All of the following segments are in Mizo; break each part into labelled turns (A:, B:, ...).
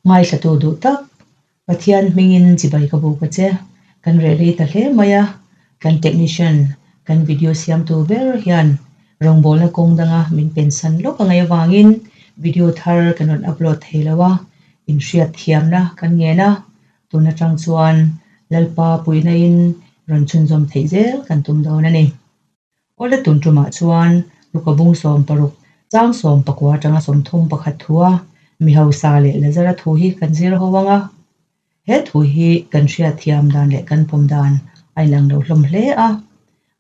A: Ngaithlatu duh tak, Pathian hmingin chibai ka buk a che. Kan reh rei ta hle mai a, kan technician, kan video siamtu ber hian rawngbawlna kawng danga min pensan lawk a ngaih avangin video thar kan rawn upload thei lo a, inhriat thiamna kan ngen a, tun atang chuan Lalpa puihna in rawn chhunzawm theih zel kan tum dawn a ni. Awle tun tumah chuan Luka bung 16, chang 14 atanga 31 thua mi hausa leh Lazara thu hi kan zir ho ang a. He thu hi kan hriat thiam dan leh kan pawm dan a inang lo hlawm hle a.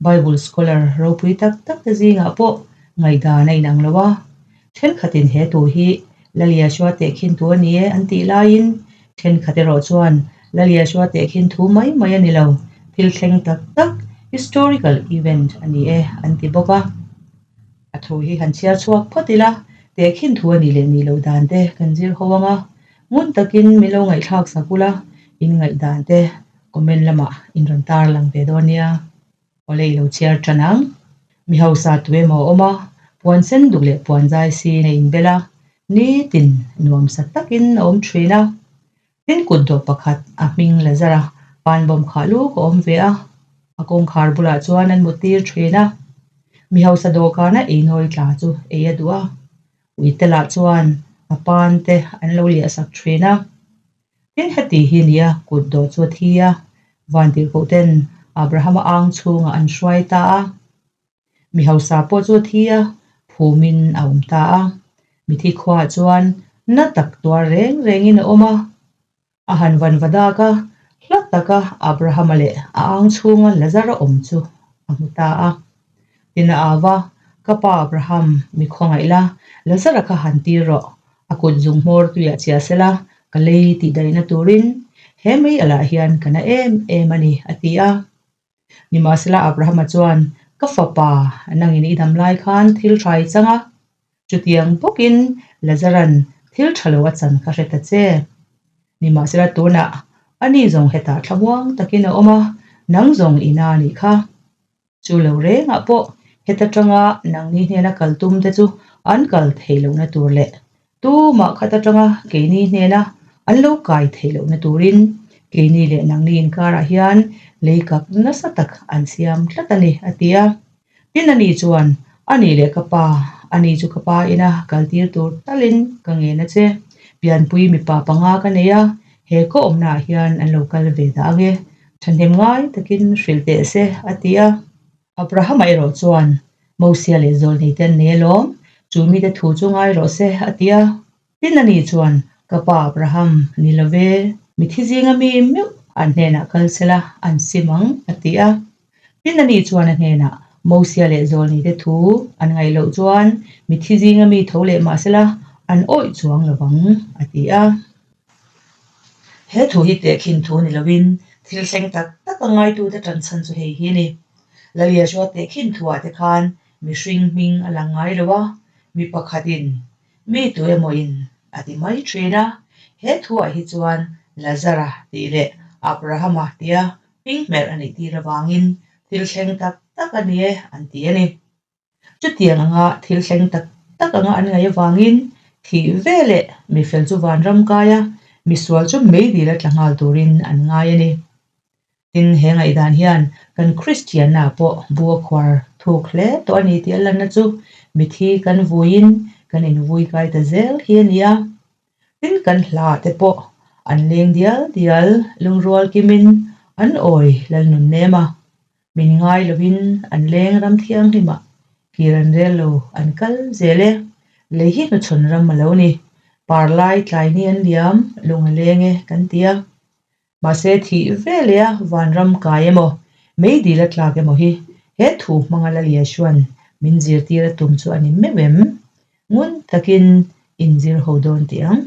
A: Bible scholar ropui tak tak te zingah pawh ngaihdan a inang lo a. Thenkhatin he thu hi Lal Yeshua tehkhin thu a ni e an tih laiin thenkhat erawh chuan Lal Yeshua tehkhin thu mai mai a ni lo, thil thleng tak tak, historical event, a ni e an ti bawk a. A thu hi han chhiar chhuak phawt ila, tehkhin thu a nih leh nih loh dan te kan zir ho ang a, ngun takin min lo ngaihthlak sak ula, in ngaihdan te comment lamah in rawn tarlang ve dawn nia. Awle i lo chhiar tan ang. Mi hausa tu emaw a awm a, puan sen duk leh puan zai siin a inbel a, nitin nuamsa takin a awm thin a. Tin kut dawh pakhat a hming la zar a, pan bawm khah luk a awm ve a, a kawngkhar bulah chuan an mut tir thin a. Mi hausa dawhkana einawi tla chu ei a duh a, uite lah chuan a pan te an lo liah sak thin a. Tin, heti hi nia kut dawh chu a thi a, vantirhkoh ten Abrahama ang chhungah an hruai ta a. Mi hausa pawh chu a thi a, phumin a awm ta a. Mithi khuaah chuan na tak tuar reng rengin a awm a. A han van va dak a, hla taka Abrahama leh a ang chhunga Lazara awm chu a hmu ta a. Tin a au va, Ka pa Abraham, mi khawngaih la, Lazara kha han tir rawh, a kut zung hmawr tuiah chhia sela, ka lei tih daihna turin he mei alah hian ka na em em a ni, a ti a. Nimahsela Abrahama chuan, Ka fapa, nangin i dam lai khan thil tha i chang a, chutiang bawkin Lazaran thil tha lo a chan kha hre ta che. Nimahsela tunah ani zawng hetah thlamuang takin a awm a, nang zawng i na anih kha. Chu lo rengah pawh heta tanga nangni hnena kal tum te chu an kal theih lohna tur leh tumah khat atanga keini hnena an lo kai theih lohna turin keini leh nangni inkarah hian lei kak nasa tak an siam tlat a ni, a ti a. Tin ani chuan, Ani leh ka pa, ani chu ka pa ina kal tir tur talin ka ngen a che. Pianpui mipa panga ka nei a, he ka awmnaah hian an lo kal ve dah ang e. Thahnem ngai takin hrilh teh se, a ti a. Abrahama erawh chuan, Mosia leh Zawlnei te an nei alawm, chu mite thu chu ngai rawh se, a ti a. Tin ani chuan, Ka pa Abraham, ni lo ve, mithi zinga mi meuh an hnenah kal se la, an sim ang, a ti a. Tin ani chuan a hnenah, Mosia leh Zawlnei te thu an ngaih loh chuan mithi zinga mi tho leh mah se la, an awih chuang lo vang, a ti a. He thu hi tehkhin thu ni loin thil thleng tak tak a ngaitute tan chhan chu hei hi a ni. Laliasua tehkhin thuah te khan mihring hming a lang ngai lo a, mi pakhatin mi tu emawin a ti mai thin a. He thuah hi chuan Lazara tih leh Abrahama tia hming hmerh a nih tir avangin thil thleng tak tak a ni e an ti a ni. Chutiang anga thil thleng tak tak anga an ngaih avangin thih ve leh mifel chu vanram kai a, misual chu meidil a tla nghal turin an ngai a ni. Tin, he ngaihdan hian kan Kristianna pawh bu a khuar thuk hle tawh a ni tih a lanna chu mithi kan vuiin kan invui kai ta zel hi a ni a. Tin, kan hla te pawh an leng dial dial lungrual kimin an awi lalnun nem a. Min ngai lovin an leng ram thianghlimah kir an rel lo, an kal zel e. Lei hi hnuchhawn ram a lo ni. Par lai tlai ni an liam, lung a leng e kan ti a. Mahse thih ve leh a vanram kai emaw, meidil a tlak emaw hi he thu hmanga Lal Yeshua'n min zirtir a tum chu a ni meuh em? Ngun takin inzir ho dawn tih ang.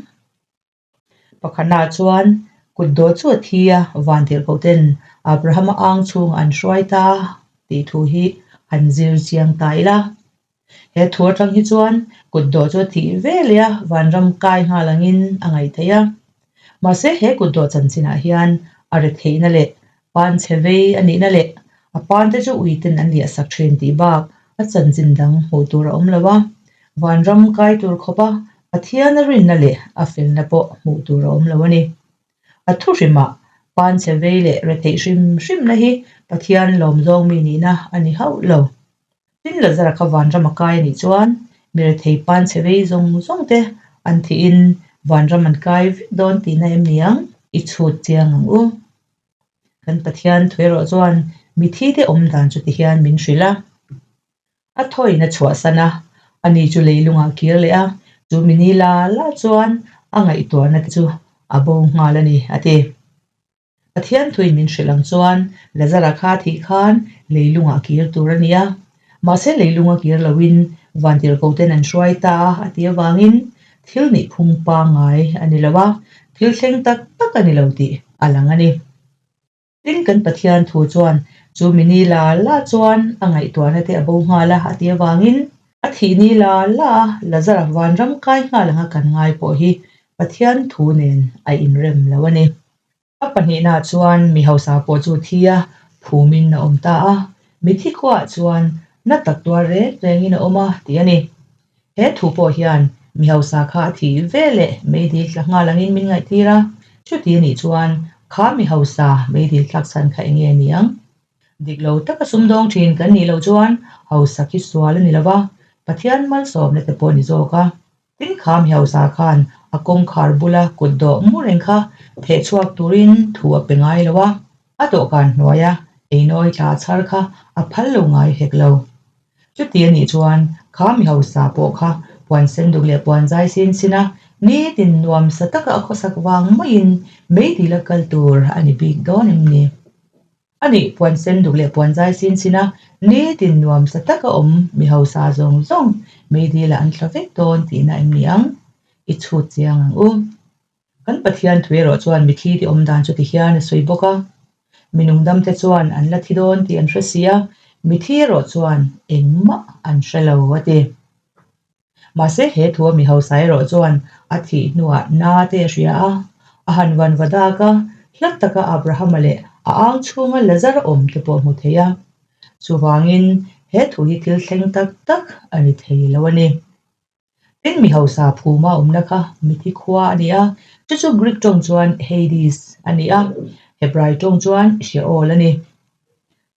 A: Pakhatnaah chuan kut dawh chu a thi a, vantirhkoh ten Abrahama ang chhungah an hruai ta tih thu hi han zir chiang ta ila. He thu atang hi chuan kut dawh chu a thih ve leh a, vanram kai nghal angin a ngaih theih a. Mahse he kut dawh chanchinah hian a retheihna leh pan chhe vei a nihna leh a pan te chu uiten an liah sak thin tih bak a chanchin dang hmuh tur a awm lo a. Vanram kai tur khawpa Pathiana rinna leh a felna pawh hmuh tur a awm lo a ni. A thu hrimah panchhe vei leh retheih hrim hrimna hi Pathian lawmzawng mi nihna a ni hauh lo. Tin, Lazara kha vanram a kai a nih chuan mi rethei panchhe vei zawng zawng te an thihin vanram an kai vek dawn tihna em ni ang? I chhut chiang ang u. Kan Pathian thu erawh chuan mithi te awm dan chu tihian min hrilh a. A thawiin a chhuahsan a, ani chu leilungah a kir leh a, chu mini la la chuan a ngaihtuahna te chu a bo nghal a ni, a ti. Pathian thuin min hrilh ang chuan Lazara kha thih khan leilungah a kir tur a ni a, mahse leilunga kir loin vantirhkoten an hruai ta a, a ti avangin thil nih phung pangngai a ni lo a, thil thleng tak tak a ni lo tih a lang a ni. Tin, kan Pathian thu chuan chu mi ni la la chuan a ngaihtuahna te a bo nghal a, a ti avangin a thih ni la la a Lazara vanram kai nghal anga kan ngai pawh hi Pathian thu nen a inrem lo a ni. A pahnihnaah chuan mi hausa pawh chu thi a phumin a awm ta a, mithi khuaah chuan na tak tuar reng rengin a awm a tih a ni. He thu pawh hian mi hausa kha a thih ve leh meidil tla nghal angin min ngaihtir a, chuti anih chuan kha mi hausa meidil tlak chhan kha eng nge ni ang? Dik lo taka sumdawng thin kan nih loh chuan hausa khi sual a ni lo va, Pathian malsawmna te pawh a ni zawk a. Tin kha mi hausa khan a kawngkhar bula kut dawh mu reng kha theh chhuak turin thu a pe ngai lo a, a dawhkan hnuaia einawi tla chhar kha a phal lo ngai hek lo. Chuti a nih chuan kha mi hausa pawh kha puan sen duk leh puan zai sin sin a, nitin nuam sa taka a khawsak vang maiin meidil a kal tur a ni bik dawn em ni? A nih puan sen duk leh puan zai sin sin a, nitin nuam sa taka awm mi hausa zawng zawng meidil ah an tla vek dawn tihna em ni ang? I chhut chiang ang u. Kan Pathian thu erawh chuan mithi ti awm dan chu ti hian a sawi bawk a, mi nungdamte chuan an la thi dawn tih an hre si a, mithi erawh chuan engmah an hre lo a ti. Mahse he thua mi hausa erawh chuan a thih hnuah na te a hria a, a han van va dak a, hlat taka Abrahama leh a ang chhunga Lazara awm te pawh hmu thei a. Chuvangin he thu hi thil thleng tak tak a ni thei lo a ni. Tin, mi hausa phuma awmna kha mithi khua a ni a, chu chu Greek tawng chuan Hades a ni a, Hebrai tawng chuan Sheol a ni.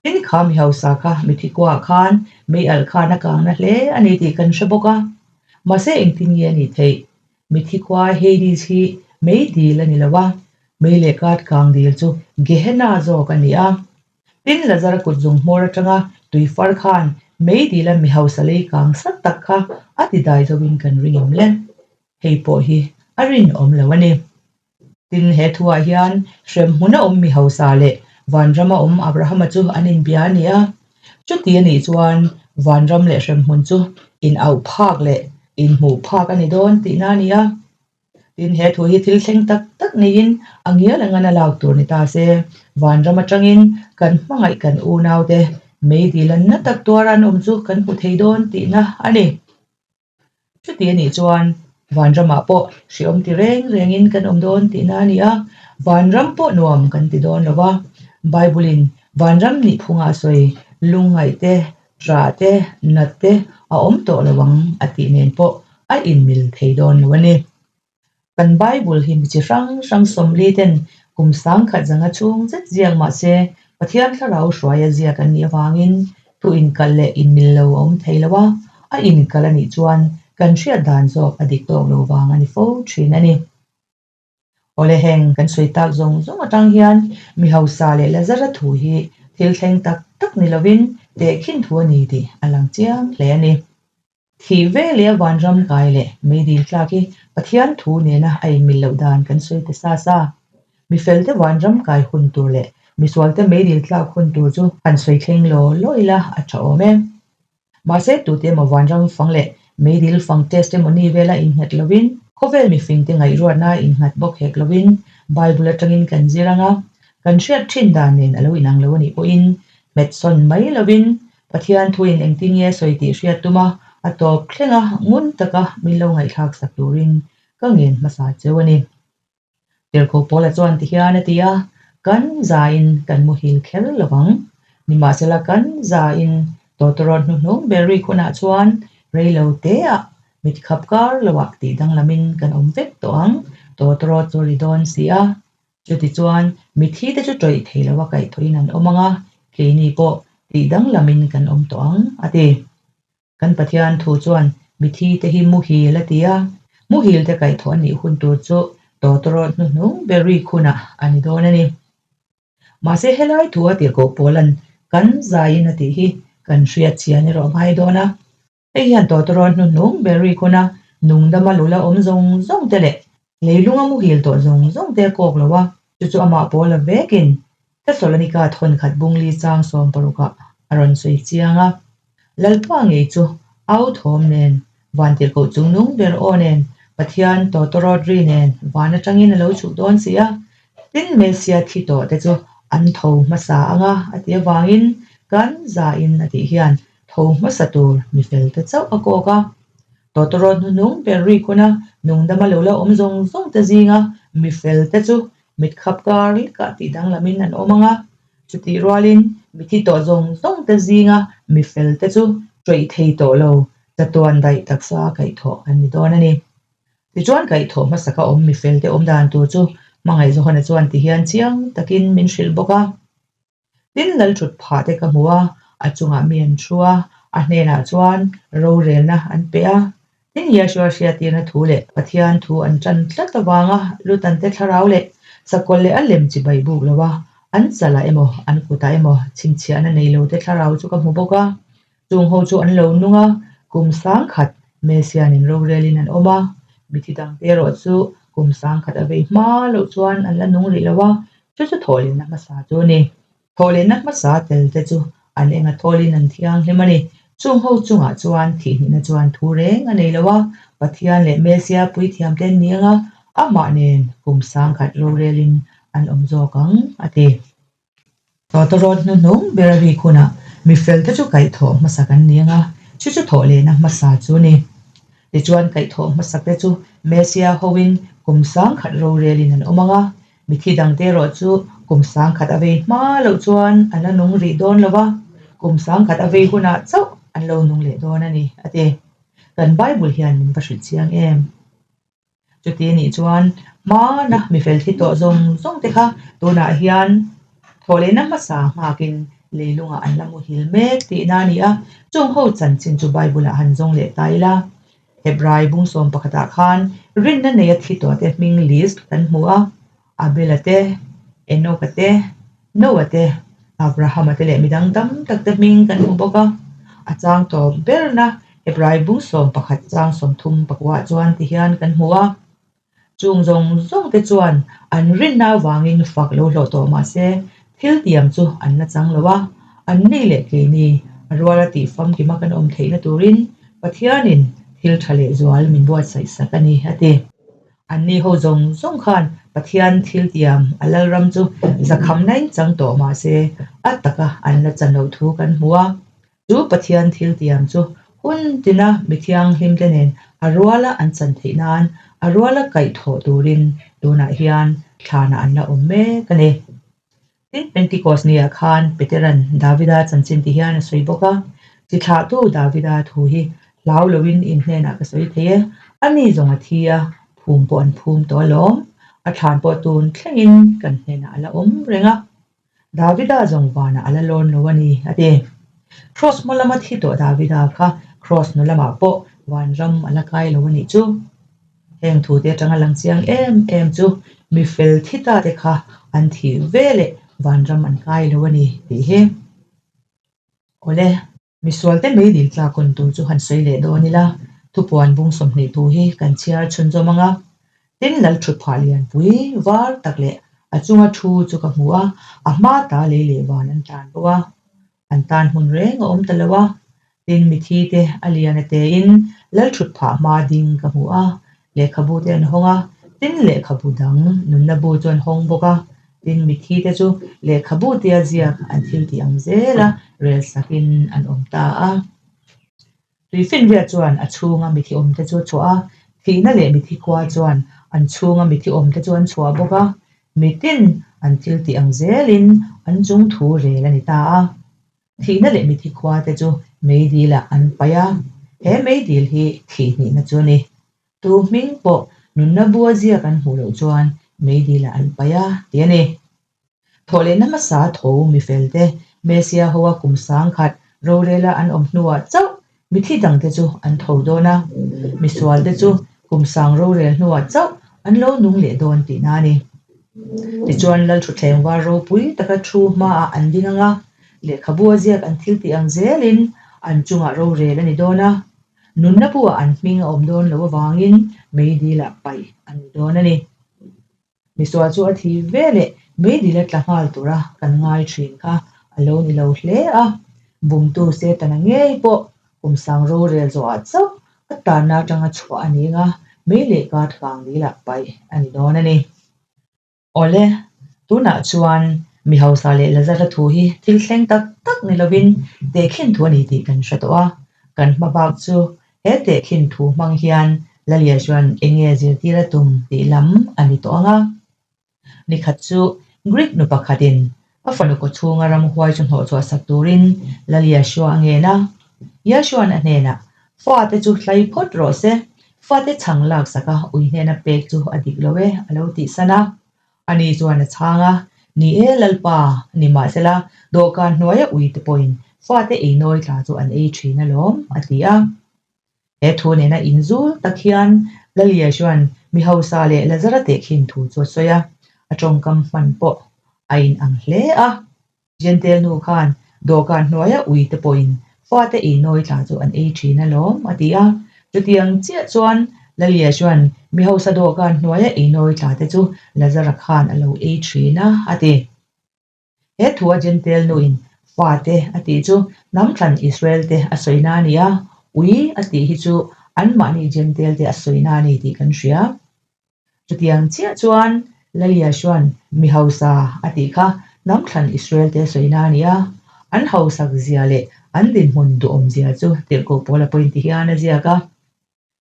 A: Tin, kha mi hausa kha mithi khuaah khan mei alh khan a kangna hle a ni tih kan hre bawk a. Mahse, engtin nge a nih theih? Mithi khua Hades hi mei dil a ni lo a, mei leh kat kang dil chu Gehenna zawk a ni a. Tin, Lazara kut zung hmawr atanga tui far khan mei dila mi hausa lei kang sat tak kha a ti dai zoin kan ring em le? Hei pawh hi a rinawm lo a ni. Tin, he thuah hian hrem hmuna awm mi hausa leh vanrama awm Abrahama chu an inbia a ni a. Chuti a nih chuan vanram leh hrem hmun chu inauh phak leh inhmuh phak a ni dawn tihna a ni a. Tin, he thu hi thil thleng tak tak niin a ngial angan a lak tur ni ta se, vanram atangin kan hmangaih kan unaute meidil an na tak tuara an awm chu kan hmu thei dawn tihna a ni. Chuti a nih chuan vanramah pawh hreawm ti reng rengin kan awm dawn tihna a ni a, vanram pawh nuam kan ti dawn lo va. Bible-in vanram nih phunga a sawi lungngaih te, Rah te, nat te a awm tawh lo ang a tih nen pawh a inmil thei dawn lo a ni. Kan Bible hi mi chi hrang hrang sawmli ten kum sangkhat zanga chhung zet ziak mah se Pathian thlarau hruaia ziak an nih avangin thu inkalh leh inmil lo a awm thei lo a, a inkalh a nih chuan kan hriat dan zawk a dik tawk lo vang a ni fo thin a ni. Awle heng kan sawi tak zawng zawng atang hian mi hausa leh Lazara thu hi thil thleng tak tak ni lovin tehkhin thu a ni tih a lang chiang hle a ni. Thih ve leh a vanram kai leh meidil tlak hi Pathian thu nena a inmil loh dan kan sawi ta sa sa. Mi felte vanram kai hun tur leh misualte meidil tlak hun tur chu han sawi thleng law law ila a tha awm e. Mahse, tute emaw vanram fang leh meidil fang testimony vela innghat lovin, khawvel mifingte ngaihruatna innghat bawk hek lovin Bible atangin kan zir ang a, kan hriat thin dan nen a lo inang lo a nih pawhin hmet sawn mai lovin Pathian thuin engtin nge sawi tih hriat tum a, a tawp thleng a, ngun taka min lo ngaihthlak sak turin ka ngen hmasa cheu a ni. Tirhkoh Paula chuan ti hian a ti a, Kan zain kan muhil kher lo vang. Nimahsela kan zain tawtawrawt hnuhnung ber rik hunah chuan rei lo teah Mit khap kar loah tih danglamin kan awm vek tawh ang, tawtawrawt chu a ri dawn si a. Chutichuan, mithi te chu tawih thei loa kaihthawhin an awm ang a, keini pawh tih danglamin kan awm tawh ang, a ti. Kan Pathian thu chuan mithi te hi muhil a ti a, muhil te kaihthawh a nih hun tur chu tawtawrawt hnuhnung ber rik hunah a ni dawn a ni. Mahse helai thu a tirhkoh pawla'n kan zaiin a tih hi kan hriat chian erawh a ngai dawn a. Hei hian tawtawrawt hnuhnung ber rik huna nungdama lula awm zawng zawng te leh leilunga muhil tawh zawng zawng te a kawk lo a, chu chu amah pawl a vekin Thesalonika thawnkhat bungli chang sawmparukah a rawn sawi chiang a. Lalpa ngei chu au thawm nen, vantirhkoh chungnung ber aw nen, Pathian tawtawrawt ri nen van atangin a lo chhuh dawn si a, tin Messia thi tawh te chu an tho hmasa ang a a ti avangin kan zain a tih hian tho hmasa tur mifel te chauh a kawk a. Tawtawrawt hnuhnung ber rik huna nungdama lo la awm zawng zawng te zinga mifel te chu Mit khap kar lekah tih danglamin an awm ang a, chutih rualin mithi tawh zawng zawng te zinga mi fel te chu ṭawih thei tawh lo, chatuan daih taksa kaihthawh an ni dawn a ni. Tichuan kaihthawh hmasaka awm mi fel te awm dan tur chu Hmangaih Johana chuan tihian chiang takin min hrilh bawk a. Tin, lal thut phah te ka hmu a, a chungah mi an thu a, a hnenah chuan rorelna an pe a. Tin, Yeshua hriattirna thu leh Pathian thu an tan tlat avanga Lutante thlarau leh sakawlh leh a lem chibai buk lo a, an chalah emaw an kutah emaw chhinchhiahna nei lote thlarau chu ka hmu bawk a. Chung ho chu an lo nung a, kum sangkhat Messianin rorelin an awm a, mithi dangte erawh chu kum sangkhat a vei hma loh chuan an la nung rih lo a, chu chu thawhlenna hmasa chu a ni. Thawhlenna hmasa tel te chu an enga thawlin an thianghlim a ni. Chung ho chungah chuan thihhnihna chuan thu reng a nei lo a, Pathian leh Messia puithiamte an ni ang a, amah nen kum sangkhat rorelin an awm zawk ang, a ti. Tawtawrawt hnuhnung ber a rik hunah mi felte chu kaihthawh hmasak an ni ang a, chu chu thawh lehna hmasa chu a ni. Tichuan kaihthawh hmasak te chu Messia hoin kum sangkhat rorelin an awm ang a, mithi dangte erawh chu kum sangkhat a vei hma loh chuan an la nung rih dawn lo va, kum sangkhat a vei hunah chauh an lo nung leh dawn a ni, a ti. Kan Bible hian min va hrilh chiang em? Chuti anih chuan hmana mi fel thi tawh zawng zawng te kha tunah hian thawhlehna hmasa nghakin leilungah an la muhil mek tihna a ni a, chung ho chanchin chu Bible ah han zawng leh ta ila. Hebrai bungsawm pakhatah khan rinna neia thi tawh te hming list kan hmu a, Abela te, Enoka te, Noah te, Abrahama te leh midang tam tak te hming kan hmu bawk a. A chang tawp berna Hebrai bungsawm pakhat chang 30 pakuah chuan ti hian kan hmu a. Chung zawng zawng te chuan an rinna avangin fak lo hlawh tawh mah se thil tiam chu an la chang lo a. An ni leh keini a ruala tih famkima kan awm theihna turin Pathianin thil tha lehzual min buatsaih sak a ni, a ti. Anni ho zawng zawng khan Pathian thil tiam a Lalram chu zakhamna in chang tawh mah se a taka an la chan loh thu kan hmu a. Chu Pathian thil tiam chu hun tina mi thianghlimte nen a ruala an chan theih nan a ruala kaihthawh turin tunah hian thlanah an la awm mek a ni. Tin, Pentikos niah khan Petera'n Davida chanchin ti hian a sawi bawk a, Chi thlahtu Davida thu hi hlau loin in hnenah ka sawi thei e, ani zawng a thi a, phum pawh an phum tawh alawm, a thlan pawh tun thlengin kan hnenah a la awm reng a, Davida zawng vanah a la lawn lo a ni, a ti. Kraws hma lama thi tawh Davida kha kraws hnu lamah pawh vanram a la kai lo a nih chu. Heng thute atanga lang chiang em em chu mi fel thi ta te kha an thih ve leh vanram an kai lo a ni tih hi. Awle, misualte meidil tlak hawn tur chu han sawi leh dawn ila, thupuan bung 20 thu hi kan chhiar chhunzawm ang a. Tin, lal thut phah lianpui var tak leh a chunga thu chu ka hmu a, a hma ta lei leh van an tlan bo a. An tan hmun reng a awm ta lo a, tin mithi te a lian a tein lal thut phah hma ding ka hmu a, lehkhabu te an hawng a, tin lehkhabu dang nunna bu chu an hawng bawk a, tin mithi te chu lehkhabu tia ziak an thil tih ang zela rel sakin an awm ta a. Tuifinriat chuan a chhunga mithi awmte chu a chhuah a, thihna leh mithi khua chuan an chhunga mithi awmte chu an chhuah bawk a, mitin an thil tih ang zelin an chung thu rel a ni ta a. Thihna leh mithi khua te chu meidilah an paih a. He meidil hi thih hnihna chu a ni. Tu hming pawh nunna bua ziak an hmuh loh chuan meidilah an paih a, ti a ni. Thawhlehna hmasa tho mifelte Mesia hoa kum sangkhat rorela an awm hnuah chauh mithi dangte chu an tho dawn a, misualte chu kum sang rorel hnuah chauh an lo nung leh dawn tihna a ni. Tichuan Lalthuthleng var ropui taka thu hmaah an ding ang a, lehkhabu a ziak an thil tih ang zelin an chungah rorel a ni dawn a, nunna buah an hming a awm dawn loh avangin meidilah paih a ni dawn a ni. Misual chu a thi ve leh meidil a tla nghal tura kan ngai thin kha a lo ni lo hle a, bumtu Setana ngei pawh kum sang rorel zawhah chauh a tanna atanga chhuah a ni anga mei leh kar hlang dilah paih a ni dawn a ni. Awle, tunah chuan mi hausa leh Lazara thu hi thil thleng tak tak ni lovin tehkhin thu a ni tih kan hre tawh a, kan hma bak chu He tehkhin thu hmang hian Lalia chuan eng nge zirtir a tum tih lam a ni tawh ang a. Nikhat chu Greek nu pakhatin a fanu kawchhunga ramhuai chu hnawhchhuah sak turin Lalia hriua a ngen a. Yashua'n a hnenah, Fate chu hlai phawt rawh se, fate chhang laksaka ui hnena pek chu a dik lo e, a lo tihsan a. Ani chuan a chhang a, Ni e, Lalpa, nimahsela, dawhkan hnuaia uite pawhin fate ei nawi tla chu an ei thin alawm, a ti a. He thu nena inzul tak hian Lalia chuan mi hausa leh Lazara tehkhin thu chu a sawi a, a tawngkam hman pawh a inang hle a. Jentail nu khan dawhkan hnuaia uite pawhin fate ei nawi tla chu an ei thin alawm, a ti a. Chutiang chiah chuan Lalia chuan mi hausa dawhkan hnuaia ei nawi tla te chu Lazara khan a lo ei thin a, a ti. He thua Jentail nuin fate a tih chu hnam thlan Israel te a sawina a ni a, ui a tih hi chu anmahni Jentail te a sawina a ni tih kan hria. Chutiang chiah chuan Lalia chuan mi hausa a tih kha hnam thlan Israel te sawina a ni a, an hausak zia leh an dinhmun duhawm zia chu tirhkoh pawl a pawhin ti hian a ziak a.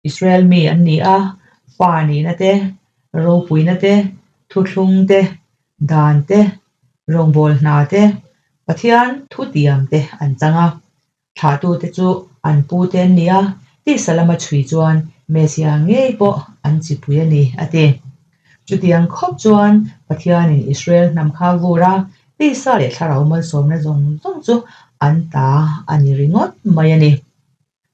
A: Israel mi an ni a, fa nihna te, ropuina te, thuthlung te, dan te, rawngbâwl hna te, Pathian thutiam te an chang a. Thlahtute chu an pute an ni a, tisa lama chhui chuan Messia ngei pawh an chipui a ni, a ti. Chutiang khawp chuan Pathianin Israel hnam kha vur a, tisa leh thlarau malsawmna zawng zawng chu an ta a ni ringawt mai a ni.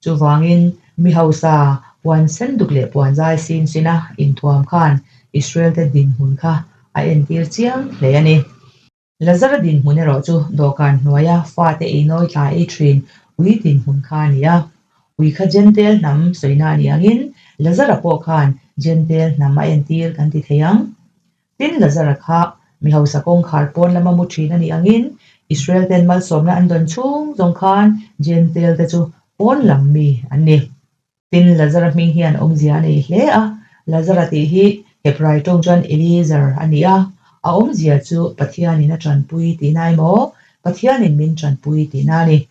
A: Chuvangin mi hausa puan sen duk leh puan zai sin sina inthuam khan Israel-te dinhmun kha a entir chiang hle a ni. Lazara dinhmun erawh chu dawhkan hnuaia fate ei nawi tla ei thin ui dinhmun kha a ni a. Ui kha Jentail hnam sawina a nih angin Lazara pawh khan Jentail hnam a entir kan ti thei ang. Tin, Lazara kha mi hausa kawngkhar pawn lama mu thin a nih angin Israel ten malsawmna an dawn chhung zawng khan Jentail te chu pawn lam mi an ni. Tin, Lazara hming hian awmzia a nei hle a, Lazara tih hi Hebrai tawng chuan Eliezer a ni a, a awmzia chu Pathianin a tanpui tihna emaw, Pathianin min tanpui tihna a ni.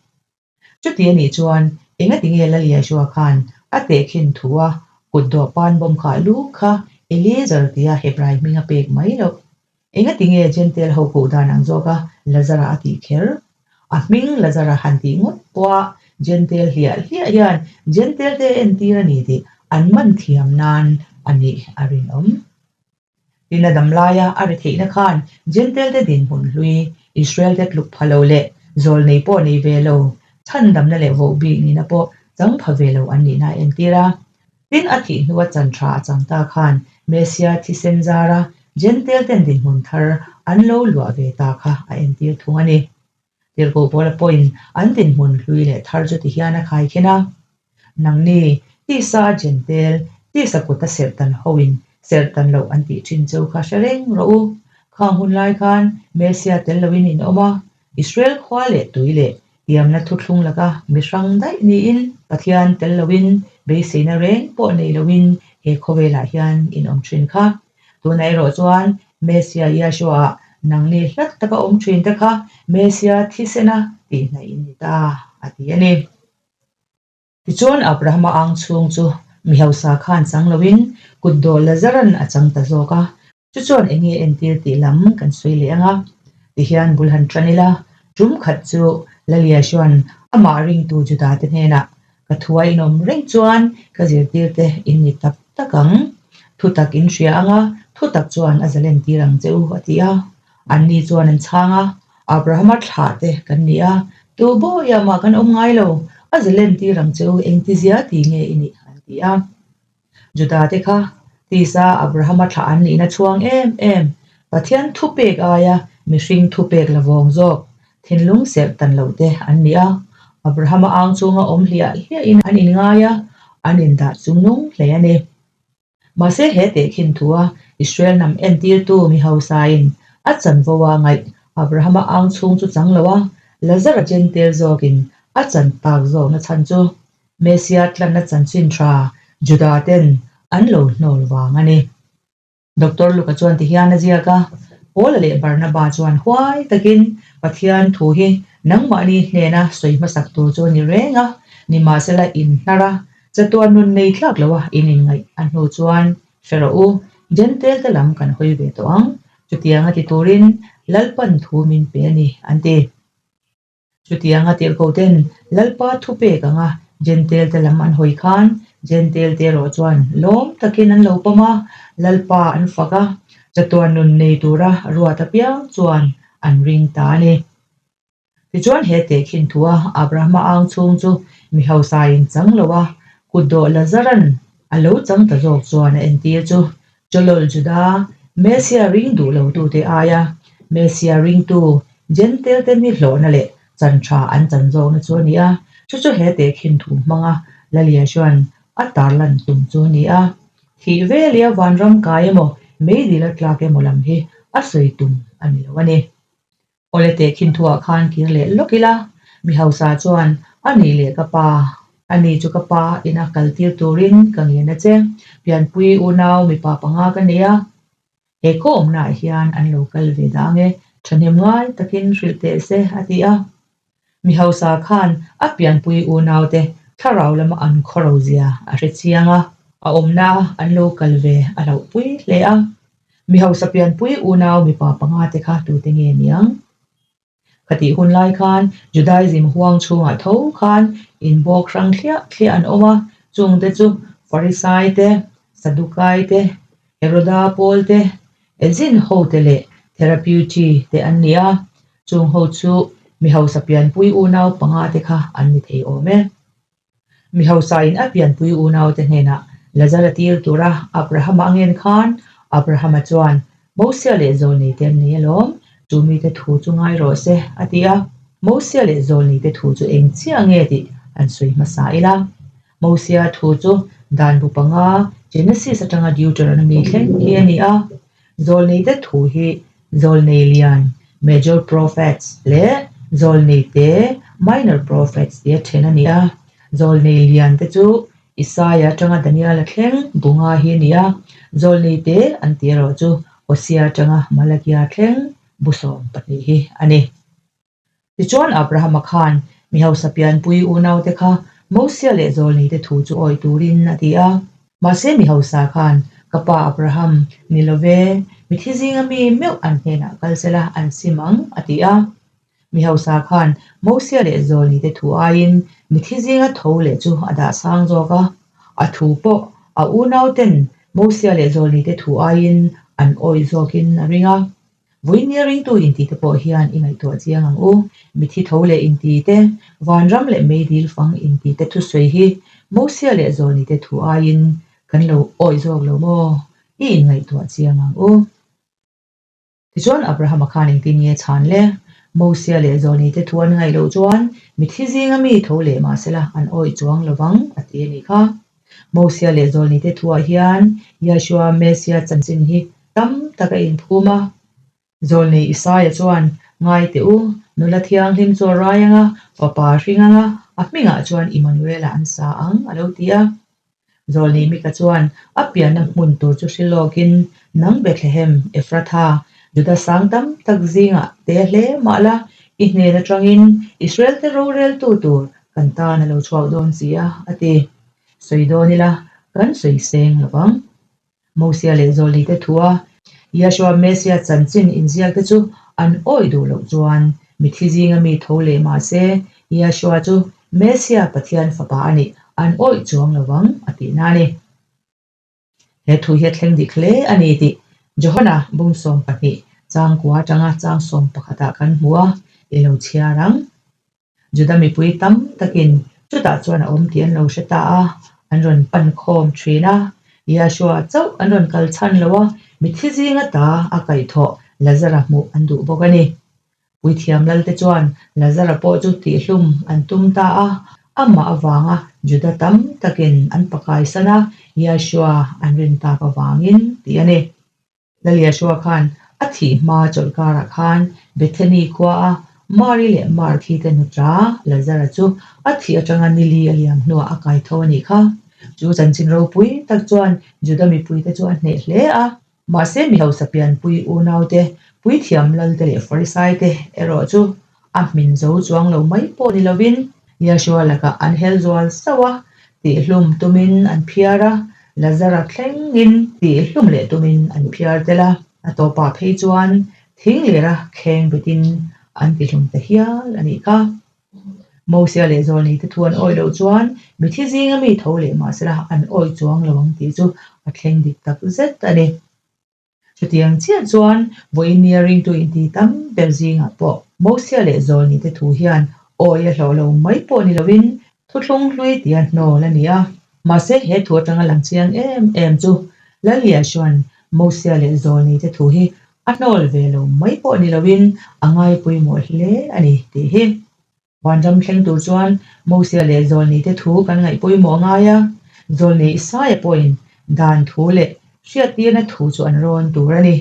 A: Chuti a nih chuan engati nge Lal Yeshua khan a tehkhin thu a kut dawh pan bawm khah lu kha Eliezer tia Hebrai hming a pek mai loh? Engati nge Jentail ho koh dan ang zawka Lazara a tih kher? A hming Lazara han tih ngawt pawha Jentail hliah hliah hian Jentail te entir a ni tih an man thiam nan a nih a rinawm. Tin a dam laia a ri theihna khan Jentail te dinhmun hlui, Israel te tluk pha lo leh zawlnei pawh nei ve lo, chhandamna leh vohbik nihna pawh chang pha ve lo an nihna a entir a. Tin, a thih hnua chan tha a chang ta khan Messia thisen zara Jentail ten dinhmun thar an lo luah ve ta kha a entir thung a ni. Tirhkoh Paula pawhin an dinhmun hlui leh thar chu ti hian a khaikhin a, Nangni, tisa a Jentail, tisa kuta serhtan hoin serhtan loh an tih thin cheu kha hre reng rawh u. Khang hun lai khan Messia tel loin in awm a, Israel khua leh tui leh Tiamna thuthlung laka mi hrang daih niin Pathian tel loin beiseina reng pawh nei loin he khawvelah hian in awm thin kha. Tunah erawh chuan Messia Yahshua-ah nangni hlat taka awm thin te kha Messia thisena tihhnaih in ni ta, a ti a ni. Tichuan Abrahama ang chhung chu mi hausa khan chang loin kut dawh Lazaran a chang ta zawk a, chu chuan eng nge entir tih lam kan sawi leh ang a. Tihian bul han tan ila, tum khat chu Laliashuan amah ringtu Juda te hnenah. Ka thua in awm reng chuan ka zirtirte in ni tak tak ang. Thutak in hria ang a, thutak chuan a zalentir ang che u, a ti a. Anni chuan an chhang a, Abrahama thlah te kan ni a, tu bawiah mah kan awm ngai lo, a zalentir ang che u, engtizia ti nge i nih? an ti a. Juda te kha tisa Abrahama thlah an nihna chhuang em em, Pathian thupek aia mihring thupek la vawng zawk, thinlung serh tan loh te an ni a. Abrahama ang chunga awm hliah hliahin an inngai a, an indah chungnung hle a ni. Mahse he tehkhin thua Israel hnam entirtu mi hausain a chanvo a ngaih Abrahama ang chhung chu chang lo a, Lazara Jentail zawkin a chan tak zawkna chhan chu Messia tlanna chanchin tha Juda ten an lo hnawl vang a ni. Doctor Luka chuan tihian a ziak a, Paula leh Barnaba chuan huai takin Pathian thu hi nangmahni hnena sawi hmasak tur chu a ni reng a, nimahsela inhnar a, Chatuan nun nei tlak lo a in inngaih a hnu chuan hre rawh u, Jentail te lam kan hawi ve tawh ang, chutianga ti turin Lalpan thu min pe a ni, an ti. Chutianga tirhkoh ten Lalpa thu pek anga Jentail te lam an hawi khan Jentail te erawh chuan lawm takin an lo pawm a, Lalpa an fak a, chatuan nun nei tura ruat apiang chuan an ring ta a ni. Tichuan he tehkhin thua Abrahama ang chhung chu mi hausa in chang lo a, kutdawh Lazaran a lo chang ta zawk chuan a entir chu Chawlawlh Juda, Messia ring duh lo tute aia Messia ringtu Jentail te mi hlawhna leh chan tha an chan zawkna chu a ni a, chu chu he tehkhin thu hmanga Lalia chuan a tarlan tum chu a ni a. Thih velia vanram kai emaw meidil a tlak emaw lam hi a sawi tum a ni lo a ni. Awle tehkhin thuah khan kir leh lawk ila, mi hausa chuan a nih leh ka pa, a ni chu ka pa ina kal tir turin ka ngen a che, pianpui unau mipa panga ka nei a, he khaw awmnaah hian an lo kal ve dah ange, thahnem ngai takin hrilh teh se a ti a. Mi hausa khan a pianpui unaute thlarau lama an khawro zia a hre chiang a, a awmna an lo kal ve a hlauhpui hle a. Mi hausa pianpui unau mipa panga te kha tute nge niang? Khatih hun lai khan Judaism huang chhungah tho khan inbawk hrang thliah thliah an awm a, chungte chu Farisai te, Sadukai te, Heroda pawl te, Ezin ho te leh Therapeute te an ni a, chung ho chu mi hausa pianpui unau panga te kha an ni thei awm e. Mi hausa in a pianpui unau te hnenah Lazara tir tura Abrahama a ngen khan Abrahama chuan Mosia leh Zawlnei te an nei alawm, chu mite thu chu ngai rawh se a ti a. Mosia leh Zawlnei te thu chu eng chiah nge tih an sawi hmasa ila. Mosia thu chu dan bu panga Genesis atanga Deuteronomy thleng hi a ni a. Zawlnei te thu hi Zawlnei lian, Major Prophets, leh Zawlnei te, Minor Prophets, tia then a ni a. Zawlnei lian te chu Isaia atanga Daniela thleng bu nga hi a ni a, Zawlnei te an tih erawh chu Hosea atanga Malakia thleng bu 12 hi a ni. Tichuan Abrahama khan mi hausa pianpui unaute kha Mosia leh Zawlneite thu chu awih turin a ti a. Mahse mi hausa khan, Ka pa Abraham, ni lo ve, mithi zinga mi meuh an hnenah kal sela an sim ang, a ti a. Mi hausa khan Mosia leh Zawlneite thu aiin mithi zinga tho leh chu a dah sang zawk a. A thu pawh a unauten Mosia leh Zawlneite thu aiin an awih zawkin a ring a. Vawinia ringtu intite pawh hian i ngaihtuah chiang ang u. Mithi tho leh intite, vanram leh meidil fang intite thusawi hi Mosia leh Zawlnite thu aiin kan lo awih zawk lo maw? I inngaihtuah chiang ang u. Tichuan Abrahama khan engtin nge chhan le? Mosia leh Zawlnite thu an ngaih loh chuan mithi zinga mi tho leh mahsela an awih chuang lovang a ti a nih kha. Mosia leh Zawlnite thuah hian Yahshua Messia chanchin hi tam tak a inphum a. Zawlnei Isaia chuan, Ngai teh u, nula thianghlim chu a rai ang a, fapa a hring ang a, a hmingah chuan Immanuela an sa ang, a lo ti a. Zawlnei Mika chuan a pianna hmun tur chu hre lawkin, Nang Bethlehem, Ephratha, Juda sang tam tak zingah te hle mah la, i hnen atangin Israel-te roreltu tur Kan tan a lo chhuak dawn si a, a ti. Sawi dawn ila, kan sawi seng lo vang. Mosia leh Zawlnite thua Yahshua Messia chanchin inziakte chu an awih duh loh chuan mithi zinga mi tho leh mah se, Yahshua chu Messia Pathian Fapa a nih an awih chuang lo vang a tihna a ni. He thu hi a thleng dik hle a ni tih Johana bung 12 chang kua atanga chang 11 ah kan hmu a, i lo chhiar ang. Juda mipui tam takin chutah chuan a awm tih an lo hre ta a, an rawn pan khawm thin a. Yahshua chauh an rawn kal chhan lo a, mithi zinga ta a kaihthawh Lazara hmuh an duh bawk a ni. Puithiam lalte chuan Lazara pawh chu tihhlum an tum ta a, amah avanga Juda tam takin an pakaisan a, Yahshua an rin tak avangin tih a ni. Lal Yahshua khan a thih hma chawlh karah khan Bethany khua a Mari leh Marthi te nuta Lazara chu a thih atanga nili a liam hnuah a kai tho a nih kha. Chu chanchin ropui tak chuan Juda mipuite chu a hneh hle a. Mahse mi hausa pianpui unaute, puithiam lalte leh Farisaite erawh chu a hmin zo chuang lo mai pawh ni lovin Yahshua lakah an hel zual sauh a, tihhlum tumin an phiar a, Lazara thlengin tihhlum leh tumin an phiar tel a, a tawpah phei chuan thing lera kheng betin an tihlum ta hial a nih kha. Mosia leh Zawlneite thu an awih loh chuan mithi zinga mi tho leh mahsela an awih chuang lo ang tih chu a thleng dik tak zet a ni. Chutiang chiah chuan vawiin nia ringtu inti tam ber zingah pawh Mosia leh Zawlneite thu hian awih a hlawh lo mai pawh ni loin thuthlung hlui tia hnawl a ni a. Mahse he thu atanga lang chiang em em chu Lalia chuan Mosia leh Zawlneite thu hi a hnawl ve lo mai pawh ni loin a ngai pawimawh hle a ni tih hi. Vanram thleng tur chuan Mosia leh Zawlneite thu kan ngaih pawimawh ngai a, Zawlnei Isaia pawhin dan thu leh hriattirna thu chu an rawn tur a ni.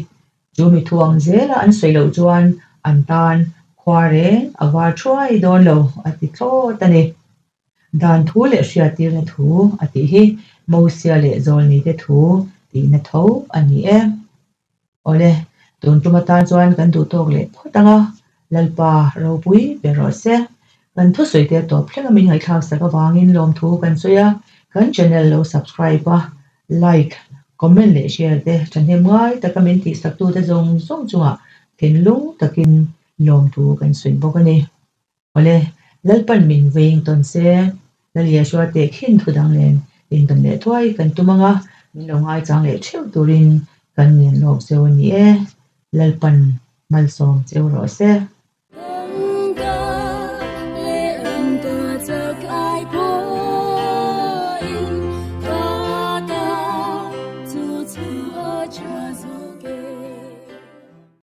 A: Chu mi thu ang zela an sawi loh chuan an tan khua reng a var thuai dawn lo a ti thlawt a ni. Dan thu leh hriattirna thu a tih hi Mosia leh Zawlneite thu tihna tho a ni e. Awle, tun tum atan chuan kan duh tawk leh phawt ang a, Lalpa ropui ber rawh se. Kan thusawi te tawp thleng a min ngaihthlak sak avangin lawmthu kan sawi a, kan channel lo subscribe a, like, comment leh share te thahnem ngai taka min tihsak tute zawng zawng chungah thinlung takin lawmthu kan sawi bawk a ni. Awle, Lalpan min veng tawn se, Lal Yeshua teh khin thu dang nen intawn leh thuai kan tum ang a, min lo ngaichang leh theuh turin kan ngen lawk cheu a ni e. Lalpan malsawm cheu rawh se.